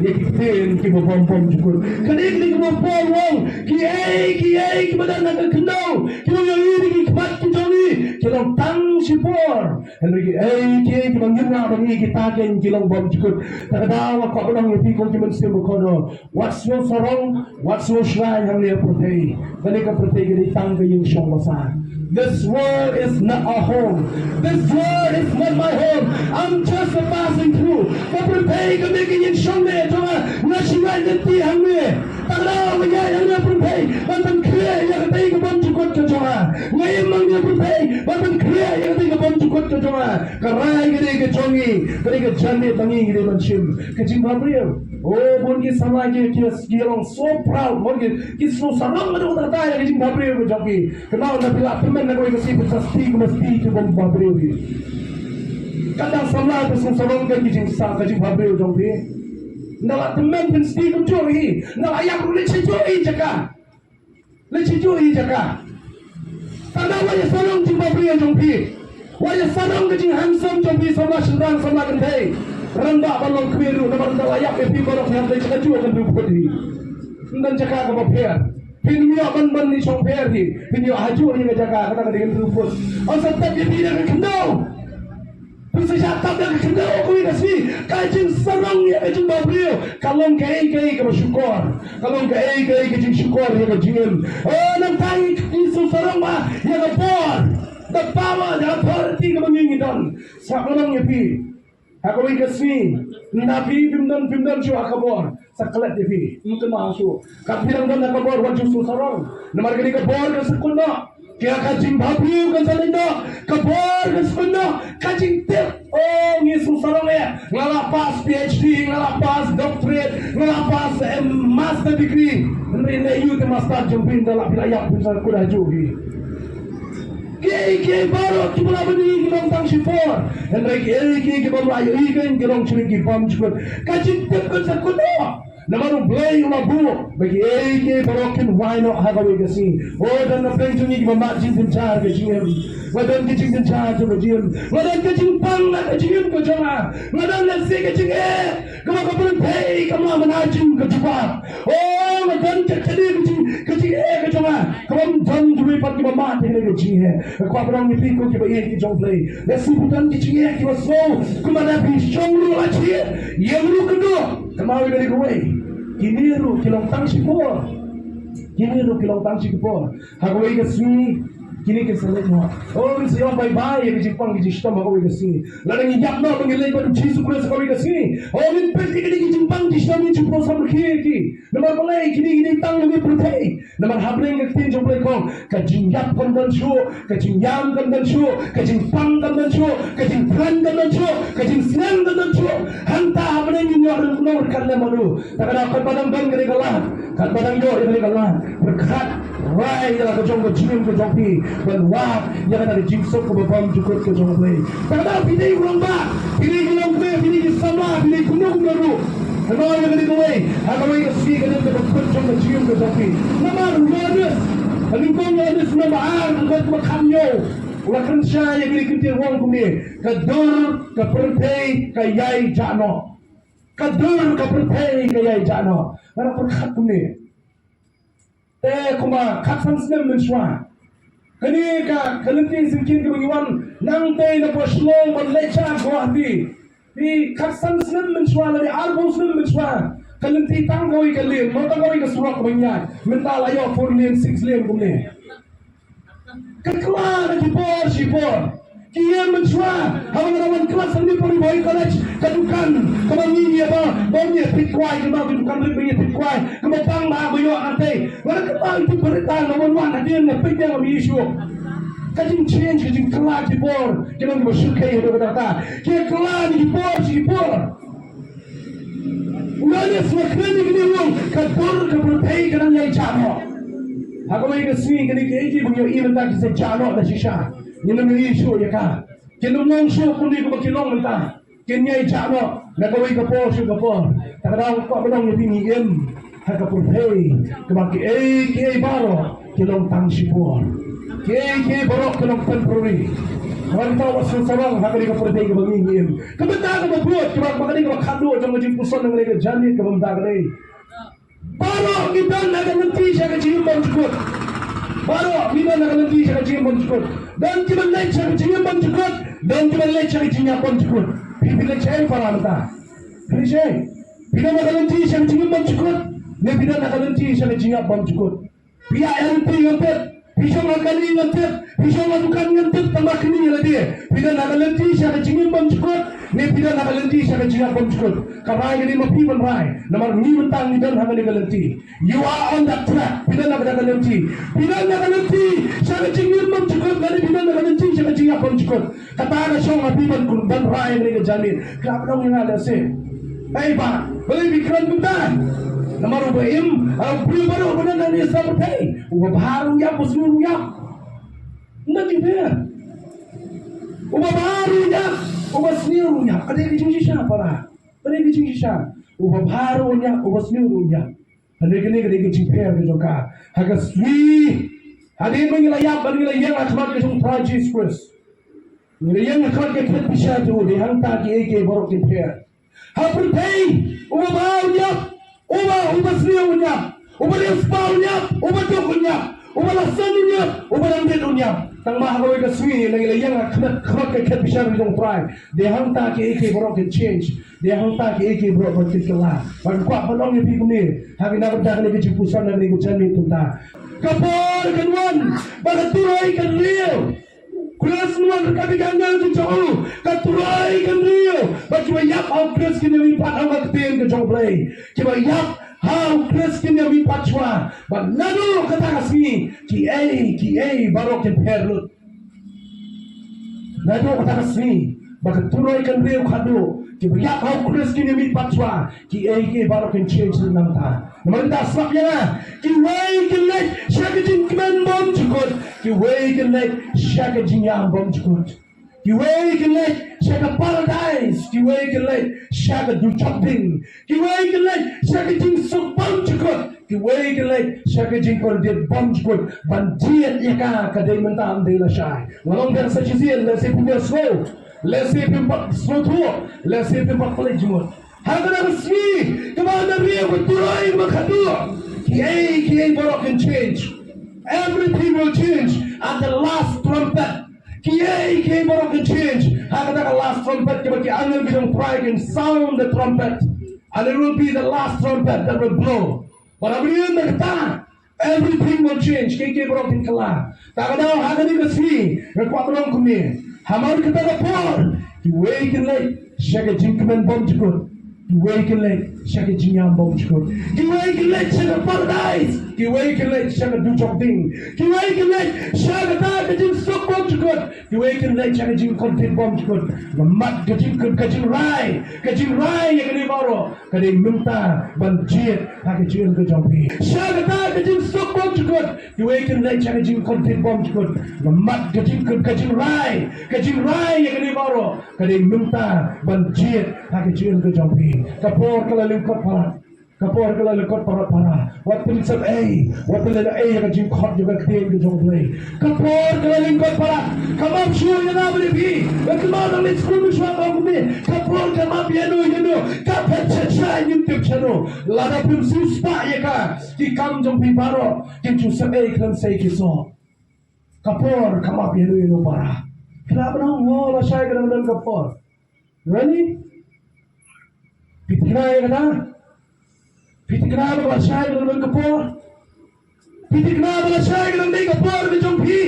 ïa ki ktien kiba bym bymjukut. Kane ka dei kaba u Paul u ong, kiei kiei kiba don ha ka khyndew, ki long ïa ngi da ki khmat ki jong ngi, ki long tang shipor. Hynrei kiei kiei kiba ngim lah ban ïohi, kita kein ki long bymjukut. Te ka daw nga kwah ban ong ïa phi kum ki mynsiem bakordor, wat sngew sarong, wat sngew shngaiñ hangne ha pyrthei. Kane ka pyrthei ka dei tang ka ïing shong basa. This world is not our home. This world is not my home. I'm just a passing through. Ka pyrthei kam dei ka ïing shong ne jong nga, nga shu ïaid lynti hangne. Tang daw nga ïaid hangne ha pyrthei ban pynkhreh ïa katei ka bymjukut ka jong nga. Nga im hangne ha pyrthei ban pynkhreh ïa katei ka bymjukut ka jong nga. Ka rai ka dei ka jong ngi, ka dei ka janmiet ba ngi ngi dei ban shim. Ka jingbhabriew. O, bun ki samla ki, ki, ki long so proud, bun ki, ki sngew sarong haduh katta katta ïa ka jingbhabriew ka jong ki. Kynmaw, lada phi la tymmen na kawei ka sngi phin sa sdie kum ba sdie ki bym bhabriew hi. Katba samla phi sngew sarong ka jingsa, ka jingbhabriew jong phi. Lada la tymmen phin sdie kumjuh hi. Lada la ïap ruh leit sha juh hi jaka. Leit sha juh hi jaka. Tang da wat ïa sarong jingbhabriew jong phi. Wat ïa sarong ka jinghandsome jong phi, samla shynrang samla kynthei. Rangbah ba long kmie ruh, namar lada la ïap ïa phi baroh phi hap leit sha kajuh ka hynriew phut hi. Ym don jaka kaba pher. Phin ym ïoh ban, ban leit shong pher hi. Phin ïoh ha juh hi ka jaka, kata ka dei ka hynriew phut. Ong sa tep ïa phi da ka khyndew. Phin sa shah tap da ka khyndew ha kawei ka sngi. Ka jingsarong ïa ka jingbhabriew ka long kaei kaei kaba shukor. Ka long kaei kaei ka jingshukor ïa ka jingim. O, nangta ngi sngewsarong ba ïa ka bor, the power, the authority kaba ngi ngi don. Sa ka long ïa phi. Ha kawei ka sngi, ynda phi phim don, phim don shuh ha ka bor, sa klet ïa phi. Ym kynmaw shuh. Katba phi dang don ha ka bor, wat ju sngewsarong. Namar kane ka bor kan sa kut noh. Ïa ka jingbhabriew kan sa leit noh, ka bor kan sa kut noh, ka jingtip. O, ngi sngewsarong eh. Nga la pass PhD, nga la pass doctorate, nga la pass, em, master degree. Hynrei lei aïu te master jong phi, ynda la phi la ïap phin sa kut ha juh hi. Kiei kiei baroh kiba lah ban ïohi ki long tang shipor. Hynrei kiei kiei ki bym lah ïohi kein ki long shibun ki bymjukut. Ka jingtip kan sa kut noh. Namar U Blei u la buh ba kiei kiei baroh kin wai noh ha kawei ka sngi. O, don na pdeng jong ngi kiba mad jingjynjar ka jingim. Nga don ka jingjynjar jong ka jingim. Nga don ka jingpang ha ka jingim ka jong nga. Nga don lehse ka jingeh kaba ka pyrthei kam lah ban ai jingkyrkhu. O, nga don ka kane ka jing, ka jingeh ka jong nga. Kaba ym don kiwei pat kiba mad ha kane ka jingeh. Nga kwah ban ong ïa phi ko kiba ïeit ki jong U Blei. Lehse phi don ki jingeh kiba sngewsih. Kumba da phi shong ruh la shi, ïeng ruh kynduh. Kynmaw ïa kane kawei. Kine ruh ki long tang shipor. Kine ruh ki long tang shipor. Ha kawei ka sngi kine kin sa leit noh. O, ngin sa ïoh bye bye ïa ka jingpang ka jingshitom ha kawei ka sngi. Lada ngin ïap noh ba ngin leit bad U Jisu Khrist ha kawei ka sngi, o, ngin peit ïa kine ki jingpang jingshitom, ngin shu pynsamrkhie ïa ki. Namar balei? Kine, kine tang na pyrthei. Namar hapdeng ka ktien jong U Blei ka ong, ka jingïap kam don shuh, ka jingïam kam don shuh, ka jingpang kam don shuh, ka jingkren kam don shuh, ka jingsneng kam don shuh. Hangta hapdeng ngin ïoh ryngknong ryngkat lem bad U. Te ka daw katba dang don kane ka lad, katba dang ïoh ïa kane ka lad, pyrkhat rai ïa la ka jong ka jingim ka jong phi ban wad ïa kata ka jingsuk kaba bymjukut ka jong U Blei. Te ka daw phi dei u rangbah, phi dei ki longkmie, phi dei ki samla, phi dei kumno kumno ruh. Kynmaw ïa kane kawei, ha kawei ka sngi ka don kaba kut jong ka jingim ka jong phi. Namar u Ïoannis, ha nyngkong Ïoannis lynnong ba ar, dkhot kaba khathynñiew, u la kren shai ïa kane ka ktien, u ong kumne: Ka dur ka pyrthei ka ïai jah noh. Ka dur ka pyrthei ka ïai jah noh. Nga la pyrkhat kumne. Te kumba khatsan snem mynshuwa, kane ka, ka lynti syngkien kaba ngi wan nangtei na Shillong ban leit sha Guwahati. Te khatsan snem mynshuwa lane arphew snem mynshuwa, ka lynti tang kawei ka lane, mo, tang kawei ka surok kaba ngi ïaid. Mynta la ïoh four lane, six lane kumne. Ka kylla na ki por shi por. Ki ïeng mynshuwa, haba nga dang wan klas hangne Puri Boys College, ka dukan kaba ngi ïa ba, ba ngi ïa pit kwai, ka ba ki dukan rit ba ngi ïa pit kwai, kaba pang ba ba ïoh nangtei. Nga dang kynmaw ïa ki barita, nga wan wan hadien nga peit ïa nga ïa shu. Ka jingchange, ka jingkylla ki por, ki long kiba shyrkhei haduh katta katta. Ki kylla na ki por shi ki por. U Ïoannis u la kren ïa kane, u ong ka dur ka pyrthei ka dang ïai jah noh. Ha kawei ka sngi kine kiei kiei ba ngi ïohi mynta ki sa jah noh da shisha. Ngin ym ïohi shuh ïa ka. Kin ym long shuh kumne kumba ki long mynta. Kin ïai jah noh na kawei ka por sha ka por. Te ka daw nga kwah ban ong ïa phi, ngi im ha ka pyrthei kaba kiei kiei baroh ki long tang shipor. Kiei kiei baroh ki long temporary. Ngan tau ba sngewsarong ha kane ka pyrthei kaba ngi im. Ka bynta kaba bud, kaba, kaba kane kaba khatduh jong ka jingpuson ha kane ka janmiet, ka bynta kane. Baroh ngi don ha ka lynti sha ka jingim bymjukut. Baroh ngi don ha ka lynti sha ka jingim bymjukut. Don kiba leit sha ka jingim bymjukut, don kiba leit sha ka jingïap bymjukut. Phi, phi leit shaei para mynta? Phi leit shaei? Phi don ha ka lynti sha ka jingim bymjukut, ne phi don ha ka lynti sha ka jingïap bymjukut? Phi ïa lynti ngan tip, phi shong ha kali ngan tip, phi shong ha dukan ngan tip, tang ba kine ïa lade. Phi don ha ka lynti sha ka jingim bymjukut, ne phi don ha ka lynti sha ka jingïap bymjukut? Ka rai kane ma phi ban rai, namar ngi mynta ngi don ha kane ka lynti. You are on that track. Phi don ha kane ka lynti. Phi don ha ka lynti sha ka jingim bymjukut, lane phi don ha ka lynti sha ka jingïap bymjukut? Kata ka shong ha phi ban, ban rai ha kane ka janmiet. Ka long ïa nga lehse. Ei bah, balei phi kren kumta? Namar uba im, ha, u briew baroh uba don hangne sa pyrthei, uba bha ruh u ïap, uba sniew ruh u ïap. Ym don jingpher. Uba bha ruh u ïap, uba sniew ruh u ïap. Ka dei ka jingshisha para. Ka dei ka jingshisha. Uba bha ruh u ïap, uba sniew ruh u ïap. Hynrei kane ka dei ka jingpher ka jong ka. Ha ka sngi, hadien ba ngi la ïap bad ngi la ïeng ha khmat ka jong U Trai Jisu Khrist, ngi la ïeng ha khmat ka khet bishar jong u, dei hangta kiei kiei baroh kin pher. Ha pyrthei, uba bha un ïap, uba, uba sniew un ïap, uba riewspah un ïap, uba duk un ïap, uba la san un ïap, uba dang rit un ïap. Tang ba ha kawei ka sngi, ngi la ïeng ha khmat, khmat ka khet bishar jong U Trai, dei hangta kiei kiei baroh kin change. Dei hangta kiei kiei baroh ba kin kylla. Bad nga kwah ban ong ïa phi kumne, ha kane ka bynta kane ka jingpuson, ha kane ka janmiet kumta. Ka por kan wan ba ka turoi kan riew. Khrist un wan ryngkat ki angel ki jong u. Ka turoi kan riew. Bad kiba ïap ha U Khrist kin ïa mihpat ha ka ktien ka jong U Blei. Kiba ïap ha U Khrist kin ïa mihpat shuwa. Bad naduh kata ka sngi, kiei kiei baroh kin pher lut. Naduh kata ka sngi ba ka turoi kan riew khatduh, kiba ïap ha U Khrist kin ïa mihpat shuwa, kiei kiei baroh kin change nangta. Namar kata sngap ïa nga, kiwei kin leit sha ka jingkmen bymjukut, kiwei kin leit sha ka jingïam bymjukut. Kiwei ki leit sha ka paradise, kiwei ki leit sha ka dujok ding, kiwei ki leit sha ka jingsuk bymjukut, kiwei ki leit sha ka jingkordit bymjukut. Ban jied ïa ka ka dei mynta, ym dei lashai. Nga ong biang sa shisien, lehse phim ïohsngew, lehse phim pat sngewthuh, lehse phim pat pynleit jingmut. Ha kata ka sngi kaba hynriew, ka turoi kaba khatduh, kiei kiei baroh kin change. Everything will change at the last trumpet. Kiei kiei baroh kin change ha kata ka last trumpet, kaba ki angel ki jong U Trai kin sound the trumpet. And it will be the last trumpet that will blow. Bad ha ka por kata, everything will change. Kiei kiei baroh kin kylla. Te ka daw ha kane ka sngi nga kwah ban ong kumne. Hamar kata ka por, kiwei kin leit sha ka jingkmen bymjukut, kiwei kin leit sha ka jingïam bymjukut, kiwei kin leit sha ka paradise, kiwei kin leit sha ka dujok ding, kiwei kin leit sha kata ka jingsuk bymjukut, kiwei kin leit sha ka jingkordit bymjukut. Namar ka jing, ka jingrai, ka jingrai ïa kane baroh ka dei mynta ban jied ha ka jingim ka jong phi. Sha kata ka jingsuk bymjukut, kiwei kin leit sha ka jingkordit bymjukut. Namar ka jing, ka jingrai, ka jingrai ïa kane baroh ka dei mynta ban jied ha ka jingim ka jong phi. Ka por ka la lyngkot palat. Ka por ka la lyngkot palat para. Wat pynlong ei, wat pynlong ei ïa ka jingkhot jong ka ktien ka jong U Blei. Ka por ka la lyngkot palat. Ka map shuh ïa nga bad ïa phi. Bad kumba nang leit skul mynshuwa ka ong kumne, ka por ka map ïano ïano, ka phet sha sha ngim tip shano. Lada phim siewspah ïa ka, ki kam jong phi baroh kin shu sep ei khlem sei ki soh. Ka por ka map ïano ïano para. Phi lah ban ong, oh, lashai ka dang don ka por. Really? Phi thikna ïa kata? Phi thikna ba lashai ka dang don ka por? Phi thikna ba lashai ka dang dei ka por ka jong phi?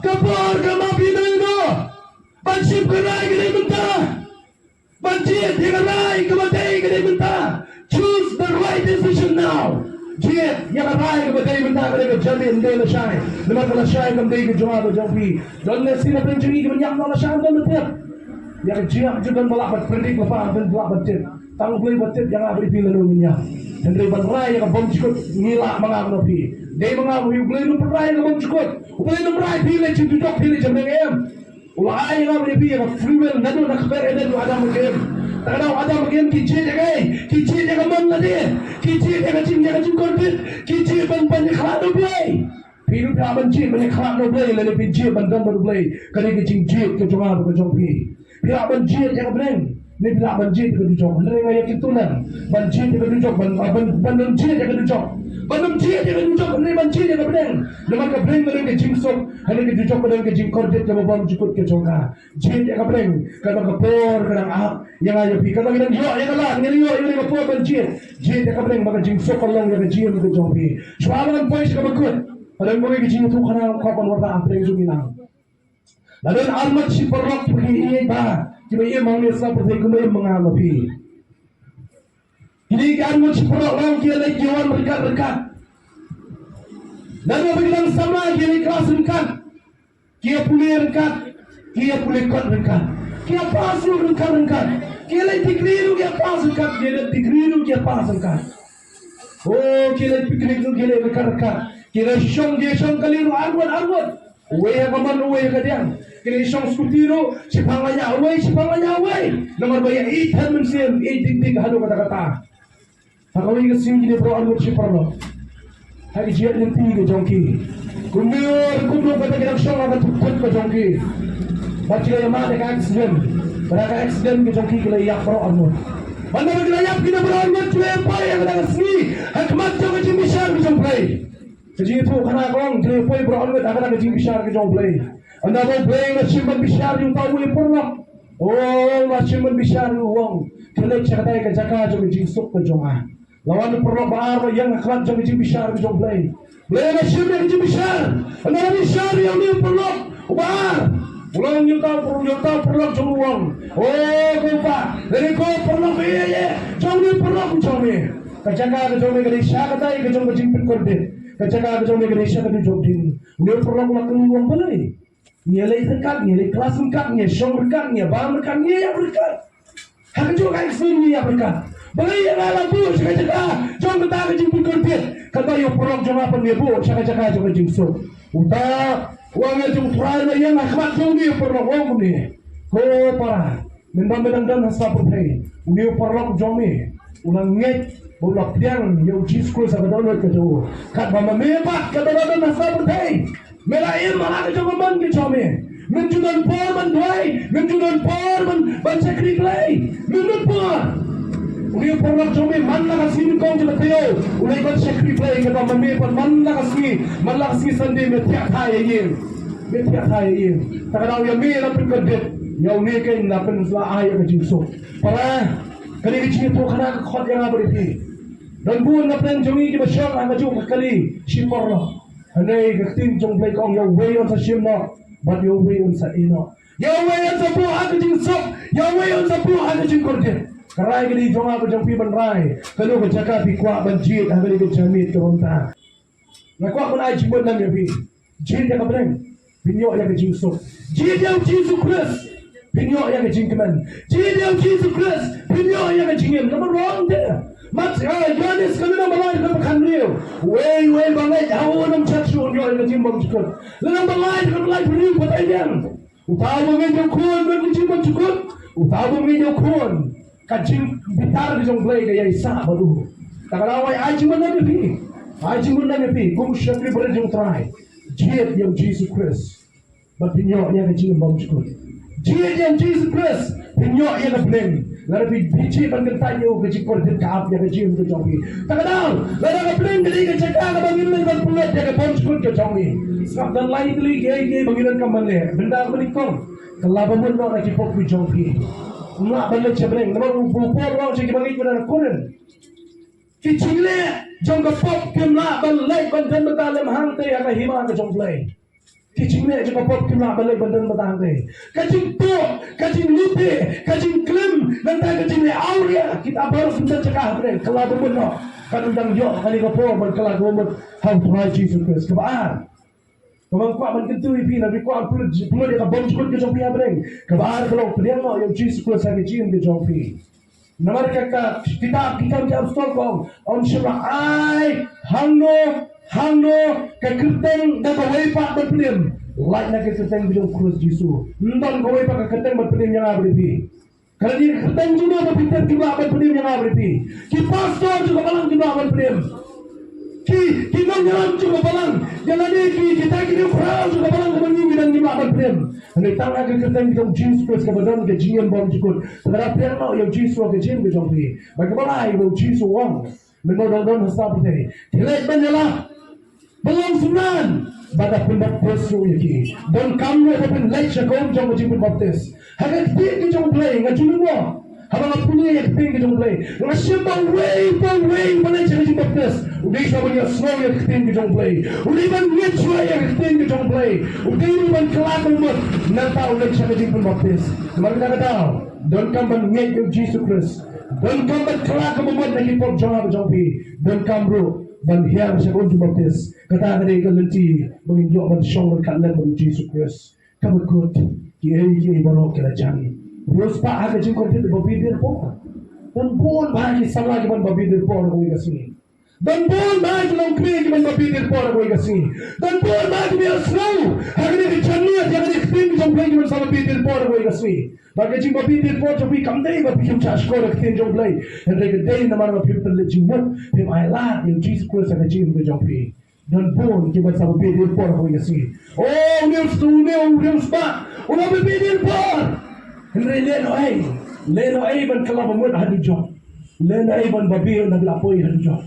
Ka por ka map ïano ïano. Ban shim ka rai ka dei mynta. Ban jied ïa ka rai kaba dei ka dei mynta. Choose the right decision now. Jied ïa ka rai kaba dei mynta, ka dei ka jingim, ym dei lashai. Namar ka lashai kam dei ka jong nga ka jong phi. Don lehse na pdeng jong ngi kiban ïap noh lashai, don ba tip. Ïa ka jingïap ju don ba lah ban predict lypa, don ba lah ban tip. Tang U Blei ba tip ïa nga bad ïa phi lano ngin ïap. Hynrei ban rai ïa ka bymjukut ngi lah ma nga ma phi. Dei ma nga ma phi, U Blei um rai ïa ka bymjukut. U Blei um rai phi leit sha dujok, phi leit sha bneng, em. U la ai ïa nga bad ïa phi ïa ka free will naduh na kper Eden u Adam bad ka Im. Te ka daw u Adam bad ka Im ki jied ïa kaei? Ki jied ïa ka mon lade. Ki jied ïa ka jing, ïa ka jingkordit. Ki jied ban, ban ïakhlad na U Blei. Phi ruh phi lah ban jied ban ïakhlad na U Blei lane phi jied ban don bad U Blei. Ka dei ka jingjied ka jong nga bad ka jong phi. Phi lah ban jied ïa ka bneng ne phi lah ban jied ïa ka dujok. Hynrei nga ïa kyntu lang ban jied ïa ka dujok, ban, ban, ban ym jied ïa ka dujok. Ban ym jied ïa ka dujok hynrei ban jied ïa ka bneng. Namar ka bneng ka don ka jingsuk, hynrei ka dujok ka don ka jingkordit kaba bymjukut ka jong ka. Jied ïa ka bneng, katba ka por ka dang ap ïa nga ïa phi, katba ngi dang ïoh ïa ka lad, ngi dang ïoh ïa ka por ban jied. Jied ïa ka bneng ba ka jingsuk kan long ïa ka jingim ka jong phi. Shuwa ba ngan poi sha kaba kut, ka don kawei ka jingïathuhkhana nga kwah ban wanrah ha pdeng jong ngi lang. La don ar ngut shi paralok kiba ïeit bha, kiba im hangne sha pyrthei, kiba im ma nga ma phi. Kine ki ar ngut shi paralok long ki ïaleit ki wan ryngkat ryngkat. Naduh ba ki dang samla ki ïaleit klas ryngkat. Ki ïa pule ryngkat, ki ïa pule kot ryngkat. Ki ïa pass ruh ryngkat ryngkat. Ki ïaleit degree ruh ki ïa pass ryngkat, ki ïaleit degree ruh ki ïa pass ryngkat. Oh, ki ïaleit picnic ruh ki ïaleit ryngkat ryngkat. Ki ïa shong, ki ïa shong kali ruh ar ngut ar ngut. Uwei ha ka mon, uwei ha ka diang. Ki la shong scooty ruh, shiphang lane uwei, shiphang lane uwei. Namar ba ïa ïeit than mynsiem, ïeit dik dik haduh katta katta. Ha kawei ka sngi kine baroh ar ngut shi paralok, ha ka jingïaid lynti ka jong ki, kumne kumno kata ki dang shong ha ka thukthuk ka jong ki, bad ki la ïamad da ka accident. Bad ha ka accident ka jong ki ki la ïap baroh ar ngut. Bad haba ki la ïap kine baroh ar ngut, ki la ïa poi ha kata ka sngi ha khmat jong ka jingbishar ka jong U Blei. Ka jingïathuhkhana ka ong, ki la poi baroh ar ngut ha kata ka jingbishar ka jong U Blei. Ynda ba U Blei u la shim ban bishar ïa uta uwei u paralok, oh, u la shim ban bishar ïa u, u ong, to leit sha katei ka jaka jong ka jingsuk ka jong nga. La wan u paralok ba ar, la ïeng ha khmat jong ka jingbishar ka jong U Blei. U Blei u la shim ïa ka jingbishar. Ynda u la bishar ïa une u paralok uba ar, u la ong ïa uta u par-, ïa uta u paralok jong u, u ong, oh, ko pa, lane ko paralok ba ïeit, jong une u paralok u jong me, ka jaka ka jong me ka dei sha katei ka jong ka jingpynkordit. Ka jaka ka jong me ka dei sha ka dujok ding. Une u paralok u la kylli u ong, balei? Ngi ïaleit ryngkat, ngi ïaleit klas ryngkat, ngi ïashong ryngkat, ngi ïabam ryngkat, ngi ïaïap ryngkat. Ha kajuh ka accident ngi ïaïap ryngkat. Balei ïa nga la buh sha ka jaka jong kata ka jingpynkordit? Katba ïa u paralok jong nga pynïabuh sha ka jaka jong ka jingsuk, uta u angel jong U Trai u la ïeng ha khmat jong une u paralok, u ong kumne, ko para, mynba me dang don ha sla pyrthei, une u paralok jong me u la ngeit bad u la pdiang ïa U Jisu Khrist ha ka dohnud ka jong u. Katba ma me pat, katba me don ha sla pyrthei, me la im ha la ka jong ka mon ka jong me. Mem ju don por ban duwai, mem ju don por ban, ban shakri Blei. Mem don por. Une u paralok jong me man la ka sngi nyngkong jong ka taïew u leit ban shakri Blei, katba ma me pat man la ka sngi, man la ka sngi Sunday me thiah thai ïa ïing. Me thiah thai ïa ïing. Ta ka daw ïa me la pynkordit, ïa une keiñ la pynslai ïa ka jingsuk. Para, kane ka jingïathuhkhana ka khot ïa nga bad ïa phi. Don bun na pdeng jong ngi kiba shong ha kajuh ka kali shi paralok. Hynrei ka ktien jong U Blei ka ong, ïa uwei un sa shim noh bad ïa uwei un sa ïeh noh. Ïa uwei un sa buh ha ka jingsuk, ïa uwei un sa buh ha ka jingkordit. Ka rai ka dei jong nga bad jong phi ban rai kano ka jaka phi kwah ban jied ha kane ka janmiet kaba mynta. Nga kwah ban ai jingmut lang ïa phi. Jied ïa ka bneng, phin ïoh ïa ka jingsuk. Jied ïa U Jisu Khrist, phin ïoh ïa ka jingkmen. Jied ïa U Jisu Khrist, phin ïoh ïa ka jingim. Namar ba ong te, Mat, ah, Ïoannis ka lynnong ba lai dkhot ba khathynriew, uwei uwei ba ngeit ha u un ym shah shuh, un ïoh ïa ka jingbymjukut. Lynnong ba lai dkhot ba laiphew hynriew, pat ai biang, uta uba ngeit ïa u Khun un ïoh ïa ka jingbymjukut. Uta uba ngeit ïa u Khun, ka jingbitar ka jong U Blei ka ïaisah bad u. Ta ka daw ai jingmut lang ïa phi. Ai jingmut lang ïa phi kum u shakri barit jong U Trai. Jied ïa U Jisu Khrist bad phin ïoh ïa ka jingbymjukut. Jied ïa U Jisu Khrist, phin ïoh ïa ka bneng. Lada phi, phi jied ban kyntait ïa u, ka jingkordit ka ap ïa ka jingim ka jong phi. Ta ka daw, lada ka bneng ka dei ka jaka kaba ngin leit ban pynlut ïa ka bymjukut ka jong ngi, sngap, don lai tylli kiei kiei ba ngi donkam ban leh. Bynta kaba nyngkong, kylla ba mut noh na ki pop ki jong phi. Ym lah ban leit sha bneng namar u Paul u ong sha kiba ngeit ba na Korinth, ki jingleh jong ka pop kim lah ban leit ban don bynta lem hangtei ha ka hima ka jong U Blei. Ki jingleh jong ka pop kim lah ban leit ban don bynta hangtei. Ka jingtuh, ka jinglute, ka jingklim, nangta ka jingleh awria, kita baroh kim don jaka ha bneng. Kylla ba mut noh. Kan dang ïoh kane ka por ban kylla ka ba mut ha U Trai Jisu Khrist. Kaba ar, kaba nga kwah ban kyntu ïa phi, lada phi kwah pynlut, pynlut ïa ka bymjukut ka jong phi ha bneng, kaba ar ka long, pdiang noh ïa U Jisu Khrist ha ka jingim ka jong phi. Namar ka, ka kitab Ki Kam ki Apostol ka ong, ong shym la ai hangno hangno ka kyrteng da kawei pat ban pynim, lait na ka kyrteng ka jong U Khrist Jisu. Ym don kawei pat ka kyrteng ban pynim ïa nga bad ïa phi. Ka la dei ka kyrteng jong u ba phi tip kim lah ban pynim ïa nga bad ïa phi. Ki pastor jong ka balang kim lah ban pynim. Ki, ki nongïalam jong ka balang, ïa lade ki, kita ki hynñiew khraw jong ka balang kaba ngi, ngi dang, kim lah ban pynim. Hynrei tang ha ka kyrteng ka jong U Jisu Khrist kaba don ka jingim bymjukut. Te lada pdiang noh ïa U Jisu ha ka jingim ka jong phi. Bad kaba lai, ba U Jisu u ong, mynba u dang don ha sla pyrthei, ki leit ban ïalap, ban long synran, bad da pynbaptis ruh ïa ki. Donkam ruh ba phin leit sha ka um jong ka jingpynbaptis. Ha ka ktien ka jong U Blei, nga ju lyngngoh haba nga pule ïa ka ktien ka jong U Blei, nga shem ba uwei pa uwei uba leit sha ka jingbaptis u dei shuwa ban ïohsngew ïa ka ktien ka jong U Blei, u dei ban ngeit shuwa ïa ka ktien ka jong U Blei, u dei ruh ban kylla ka bamut, nangta u leit sha ka jingpynbaptis. Namar kata ka daw, donkam ban ngeit ïa U Jisu Khrist. Donkam ban kylla ka bamut na ki pop jong nga bad jong phi. Donkam ruh ban hiar sha ka um jingbaptis. Kata ka dei ka lynti ba ngin ïoh ban shong ryngkat lem bad U Jisu Khrist. Kaba kut, kiei kiei baroh ki la jan. Riewspah ha ka jingkordit ba bieit por. Don bun bha ki samla kiban ba bieit por ha kawei ka sngi. Don bun bha ki longkmie kiban ba bieit por ha kawei ka sngi. Don bun bha kiba ïohsngew ha kane ka janmiet ïa kane ka ktien ka jong U Blei kiban sa ba bieit por ha kawei ka sngi. Bad ka jingbabieit por jong phi kam dei ba phi sngewthuh shkor ïa ka ktien jong U Blei. Hynrei ka dei namar ba phim pynleit jingmut, phim ailad ïa U Jisu Khrist ha ka jingim ka jong phi. Don bun kiba sa ba bieit por ha kawei ka sngi. O, une u, une u riewspah u la ba bieit por. Hynrei lehnohei, lehnohei ban kylla ba mut ha dujok. Lehnohei ban babieit na ka la poi ha dujok.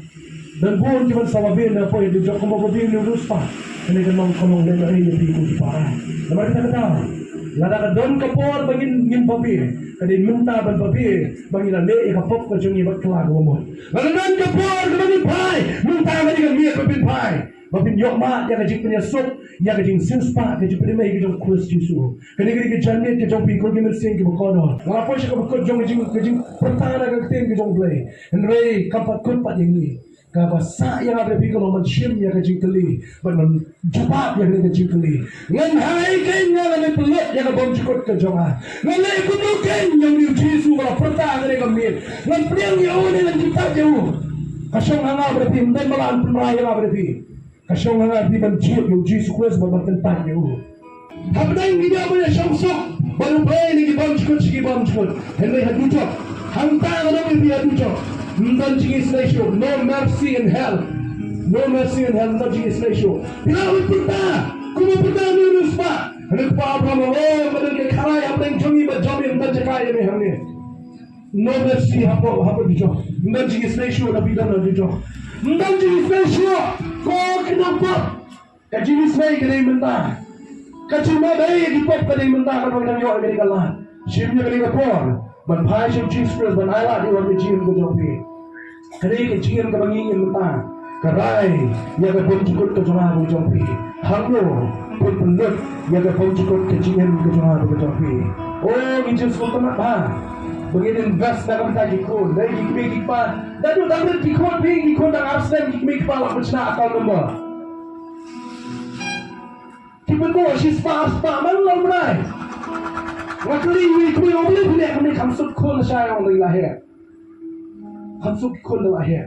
Don bun kiban sa babieit na poi ha dujok kumba babieit une u riewspah. Kane ka long, ka long lehnohei ïa phi ko ki para. Namar kata ka daw, lada ka don ka por ba ngin, ngin babieit, ka dei mynta ban babieit ba ngin leh ïa ka pop ka jong ngi bad kylla ka bamut. Lada don ka por kaba ngin phai, mynta ka dei ka miet ba phin phai, ba phin ïoh mad ïa ka jingpynïasuk, ïa ka jingsiewspah, ka jingpynmih ka jong U Khrist Jisu. Kane ka dei ka janmiet ka jong phi ko ki mynsiem kiba kordor. Nga la poi sha kaba kut jong ka jing, ka jingpyrta na ka ktien ka jong U Blei. Hynrei kam pat kut pat ïa ngi. Kaba sah ïa nga bad ïa phi ka long ban shim ïa ka jingkylli bad ban jubab ïa kane ka jingkylli. Ngan hai kein, nga ngan leit pynlut ïa ka bymjukut ka jong nga? Ngan leh kumno kein ïa une U Jisu ba la pyrta ha kane ka miet? Ngan pdiang ïa u ne ngan jubab ïa u? Ka shong ha nga bad phi, ym don ba lah ban pynrai ïa nga bad phi. Ka shong ha nga bad phi ban jied ïa u Jisu Khrist bad ban kyntait ïa u. Hapdeng ki ïa ban ïa shong suk bad U Blei na ki bymjukut sha ki bymjukut. Hynrei ha dujok, hangta nga ong ïa phi, ha dujok ym don jingisynei shuh. No mercy in hell. No mercy in hell. Ym don jingisynei shuh. Phi lah ban pyrta, kumno pyrta, ym don spah. Hynrei Kpa Abraham, oh, ka don ka kharai hapdeng jong ngi bad jong me, ym don jaka ïa me hangne. No mercy hapoh, hapoh dujok. Ym don jingisynei shuh na phi don ha dujok. Ym don jingisynei shuh. Ko ki nongpop. Ka jingisynei ka dei mynta. Ka jingmabei ïa ki pop ka dei mynta, kaba ngi dang ïoh ïa kane ka lad. Shim ïa kane ka por ban phai sha u Jisu Khrist ban ai lad ïa ka jingim ka jong phi. Ka dei ka jingim kaba ngi im mynta. Ka rai ïa ka bymjukut ka jong nga bad jong phi. Hangno pynlut ïa ka bymjukut ka jingim ka jong nga bad jong phi. O, ngi jingsngewtynnat bha ba ngin invest na ka bynta ki khun. Dei ki kmie ki kpa. Naduh dang rit ki khun phi, ki khun dang ar snem ki kmie ki kpa la pynshna account number. Ki pynbor shi spah, ar spah, man la u bnai. Nga kylli ïa i kmie, ong balei phi leh kumne, kham suk khun lashai, ong, la heh. Kham suk khun la heh.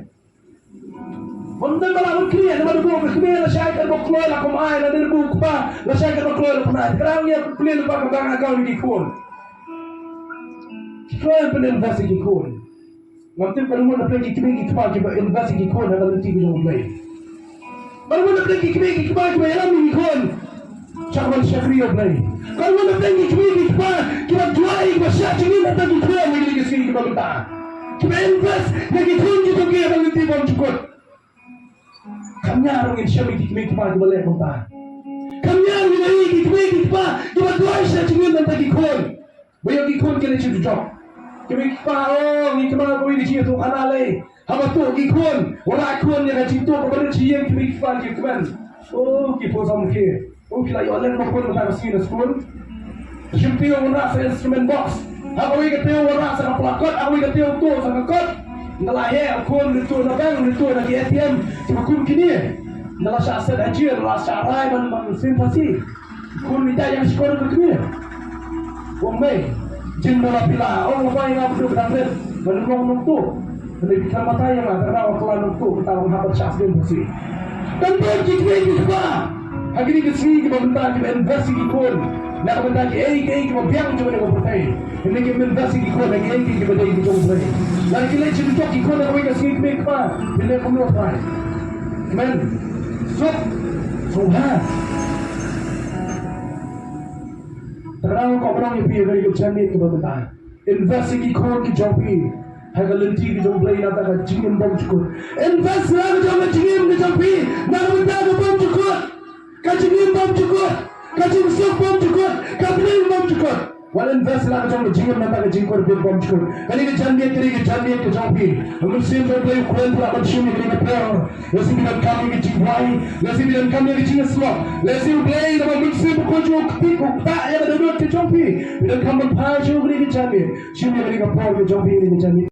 Bym dei ba la u kmie, namar u kmie lashai ka bok kloi la kum ai, la dei u kpa lashai ka bok kloi la kum ai. Kynrang ïa kmie lypa ka bank account ki khun. Ki kloi pyn invest ki khun. Ngam tip ka long na pdeng ki kmie ki kpa kiba invest ïa ki khun ha ka lynti ka jong U Blei. Ka long na pdeng ki kmie ki kpa kiba ïalam ïa ki khun sha ka ban shakri U Blei. Ka long na pdeng ki kmie ki kpa kiba duwai, kiba shah jingim na ki khun ha kine ki sngi kiba mynta. Kiba invest ïa ki khun ki jong ki ha ka lynti bymjukut. Kam ïa ruh ngin shem ïa ki kmie ki kpa kiba leh kumta. Kam ïa ruh ngin ïa ki kmie ki kpa kiba duwai shah jingim na ki khun. Ba ïoh ki khun ki leit sha dujok. Ki mei ki kpa, oh, ngi kynmaw kawei ka jingïathuhkhana lei. Haba tuh ki khun, wanrah khun ïa ka jingtuh kaba rit sha ïing, ki mei ki kpa ki kmen. Oh, ki phew san ki. Oh, ki la ïoh lehnohkhun mynta ka sngi na skul. Shim taïew wanrah sa instrument box. Ha kawei ka taïew wanrah sa ka pla kot, ha kawei ka taïew tuh sa ka kot. Nda la heh khun, nda tuh na bank, nda tuh na ki A T M. Kiba kum kine. Nda la shah set hajied, nda la shah rai ban, ban sien phasi. Khun ïa ka shkor ka kmie. Ong mei, jin da la phi la ong ba ïa nga ba duk dang rit ban long nongtuh. Hynrei phi khlem batai ïa nga, kynrang ba ka la nongtuh kata ba nga hap ban shah sdien phasi. Tang ba ki kmie ki kpa ha kine ki sngi kiba mynta kiba invest ïa ki khun na ka bynta kiei kiei kiba biang jong kane ka pyrthei. Hynrei kim invest ïa ki khun ha kiei kiei kiba dei ki jong U Blei. Lada ki leit sha dujok ki khun ha kawei ka sngi, kmie kpa, phin leh kumno, trai? Amen. Suk, suk ha. Te kata nga kwah ban ong ïa phi ha kane ka janmiet kaba mynta. Invest ïa ki khun ki jong phi ha ka lynti ka jong U Blei na ka bynta ka jingim bymjukut. Invest ïa la ka jong ka jingim ka jong phi na ka bynta ka bymjukut. Ka jingim bymjukut, ka jingsuk bymjukut, ka bneng bymjukut. Wat invest ïa la ka jong ka jingim na ka bynta ka jingkordit bymjukut. Kane ka janmiet ka dei ka janmiet ka jong phi. Mynsiem jong U Blei u kren, phi lah ban shim ïa kane ka por. Lehse phi donkam ïa ka jingduwai, lehse phi donkam ïa ka jingshlur, lehse U Blei, namar Mynsiem Bakhuid u ktik u ktah ïa ka dohnud ka jong phi. Phi donkam ban phai sha u kane ka janmiet. Shim ïa kane ka por ka jong phi kane ka janmiet.